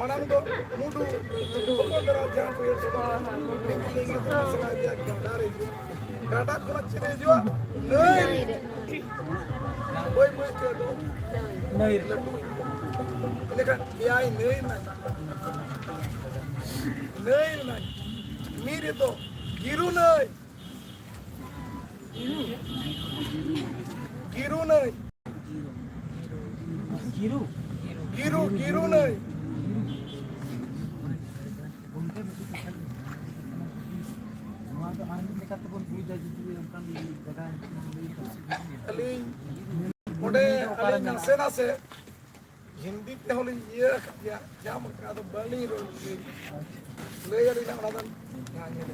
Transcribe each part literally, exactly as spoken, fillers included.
ᱢᱟᱲᱟᱝ ᱫᱚ ᱢᱩᱰᱩ, ᱦᱚᱯᱚᱱ ᱫᱷᱟᱨᱟ ᱡᱟᱦᱟᱸ ᱠᱚ ᱤᱭᱟᱹ ᱠᱚ, ᱦᱚᱸ, ᱦᱚᱸ, ᱢᱩᱰᱩ᱾ ᱱᱤᱝᱠᱟᱹ ᱱᱤᱝᱠᱟᱹ ᱛᱮ ᱱᱟᱥᱮᱱᱟᱜ ᱤᱫᱤᱭᱟ, ᱜᱟᱰᱟ ᱨᱮ ᱦᱤᱡᱩᱜᱼᱟ᱾ ᱜᱟᱰᱟ ᱠᱷᱚᱱᱟᱜ ᱪᱮᱫ ᱨᱮ ᱦᱤᱡᱩᱜᱼᱟ? ᱱᱟᱹᱭ ᱨᱮ᱾ ᱵᱟᱹᱭ ᱵᱟᱹᱭ ᱛᱮ ᱟᱫᱚ ᱱᱟᱹᱭ ᱨᱮ᱾ ᱞᱟᱹᱴᱩ᱾ ᱤᱱᱟᱹᱠᱷᱟᱱ ᱮᱭᱟᱭ ᱱᱟᱹᱭ ᱨᱮᱱᱟᱜ ᱧᱩᱛᱩᱢ᱾ ᱱᱟᱹᱭ ᱨᱮᱱᱟᱜ ᱢᱤᱫ ᱨᱮᱫᱚ ᱜᱤᱨᱩ ᱱᱟᱹᱭ᱾ ᱜᱤᱨᱩ ᱱᱟᱹᱭ᱾ ᱜᱤᱨᱩ? ᱜᱤᱨᱩ, ᱜᱤᱨᱩ ᱱᱟᱹᱭ᱾ ᱜᱚᱢᱠᱮ, ᱢᱤᱫᱴᱤᱡ ᱠᱟᱛᱷᱟ ᱞᱤᱧ ᱢᱮᱱᱟ᱾ ᱱᱚᱣᱟ ᱫᱚ ᱟᱨ ᱢᱤᱫ ᱞᱮᱠᱟ ᱛᱮᱵᱚᱱ ᱵᱩᱡᱟ, ᱡᱩᱫᱤ ᱚᱱᱠᱟᱱ ᱡᱟᱭᱜᱟ ᱧᱩᱛᱩᱢ ᱞᱟᱹᱭ ᱠᱟᱜ ᱥᱮ᱾ ᱟᱹᱞᱤᱧ ᱚᱸᱰᱮ ᱚᱠᱟᱨᱮ ᱟᱹᱞᱤᱧ ᱢᱮᱱᱟᱜᱼᱟ? ᱱᱟᱥᱮ ᱱᱟᱥᱮ ᱦᱤᱱᱫᱤ ᱛᱮᱦᱚᱸ ᱞᱤᱧ ᱤᱭᱟᱹ ᱟᱠᱟᱫ ᱜᱮᱭᱟ, ᱧᱟᱢ ᱟᱠᱟᱫ, ᱟᱫᱚ ᱵᱟᱹᱞᱤᱧ ᱨᱚᱲ ᱞᱟᱹᱭ ᱟᱹᱞᱤᱧ ᱚᱱᱟ ᱫᱚ ᱡᱟᱦᱟᱸ ᱧᱮᱞ᱾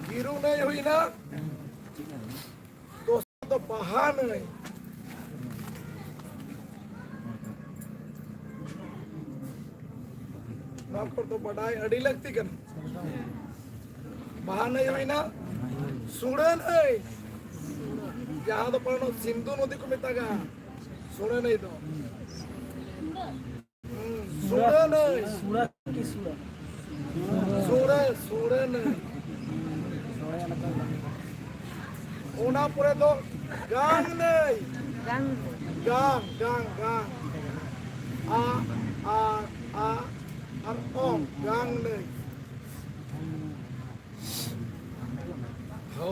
ᱜᱤᱨᱩ ᱱᱟᱹᱭ ᱦᱩᱭᱱᱟ, ᱫᱚᱥᱟᱨ ᱫᱚ ᱵᱟᱦᱟ ᱱᱟᱹᱭ᱾ ᱱᱚᱣᱟ ᱠᱚ ᱫᱚ ᱵᱟᱰᱟᱭ ᱟᱹᱰᱤ ᱞᱟᱹᱠᱛᱤ ᱠᱟᱱᱟ᱾ ᱵᱟᱦᱟ ᱱᱟᱹᱭ ᱦᱩᱭᱱᱟ, ᱥᱩᱲᱟᱹ ᱱᱟᱹᱭ, ᱡᱟᱦᱟᱸ ᱫᱚ ᱯᱟᱞᱮᱱ ᱥᱤᱱᱫᱷᱩ ᱱᱚᱫᱤ ᱠᱚ ᱢᱮᱛᱟᱜᱼᱟ, ᱥᱩᱲᱟᱹ ᱱᱟᱹᱭ ᱫᱚ᱾ ᱦᱩᱸ, ᱥᱩᱲᱟᱹ ᱱᱟᱹᱭ᱾ ᱥᱩᱲᱟᱹ ᱠᱤ ᱥᱩᱲᱟᱹ? ᱥᱩᱲᱟᱹ, ᱥᱩᱲᱟᱹ ᱱᱟᱹᱭ᱾ ᱚᱱᱟ ᱯᱚᱨᱮ ᱫᱚ ᱜᱟᱝ ᱱᱟᱹᱭ᱾ ᱜᱟᱝ᱾ ᱜᱟᱝ, ᱜᱟᱝ, ᱜᱟᱝ᱾ ᱟ, ᱟ, ᱟ, ᱟᱨ ᱚᱝ, ᱜᱟᱝ ᱱᱟᱹᱭ᱾ ᱦᱳ᱾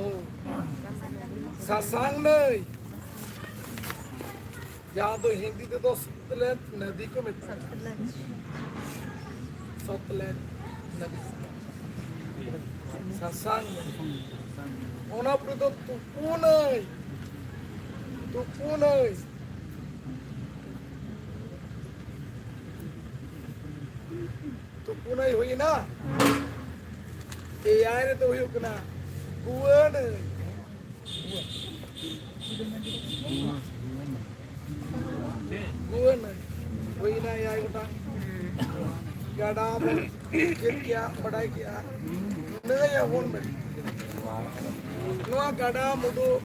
ᱥᱟᱥᱟᱝ ᱱᱟᱹᱭ, ᱡᱟᱦᱟᱸ ᱫᱚ ᱦᱤᱱᱫᱤ ᱛᱮᱫᱚ ᱥᱚᱛᱞᱮᱡᱽ ᱱᱚᱫᱤ ᱠᱚ ᱢᱮᱛᱟᱜᱼᱟ᱾ ᱥᱚᱛᱞᱮᱡᱽ᱾ ᱥᱚᱛᱞᱮᱡᱽ ᱱᱚᱫᱤ᱾ ᱥᱟᱥᱟᱝ ᱱᱟᱹᱭ᱾ ᱚᱱᱟ ᱯᱚᱨᱮ ᱫᱚ ᱛᱩᱯᱩ ᱱᱟᱹᱭ᱾ ᱛᱩᱯᱩ ᱱᱟᱹᱭ᱾ ᱛᱩᱯᱩ ᱱᱟᱹᱭ ᱦᱩᱭᱮᱱᱟ᱾ ᱮᱭᱟᱭ ᱨᱮᱫᱚ ᱦᱩᱭᱩᱜ ᱠᱟᱱᱟ ᱜᱩᱣᱟᱹ ᱱᱟᱹᱭ᱾ ᱜᱩᱣᱟᱹ ᱱᱟᱹᱭ ᱦᱩᱭᱮᱱᱟ ᱮᱭᱟᱭ ᱜᱚᱴᱟᱝ᱾ ᱜᱟᱰᱟ ᱵᱚᱱ ᱪᱮᱫ ᱠᱮᱜᱼᱟ, ᱵᱟᱰᱟᱭ ᱠᱮᱜᱼᱟ, ᱱᱟᱹᱭ ᱟᱵᱚᱱ ᱢᱮᱱ᱾ ᱱᱚᱣᱟ ᱜᱟᱰᱟ, ᱢᱩᱰᱩ,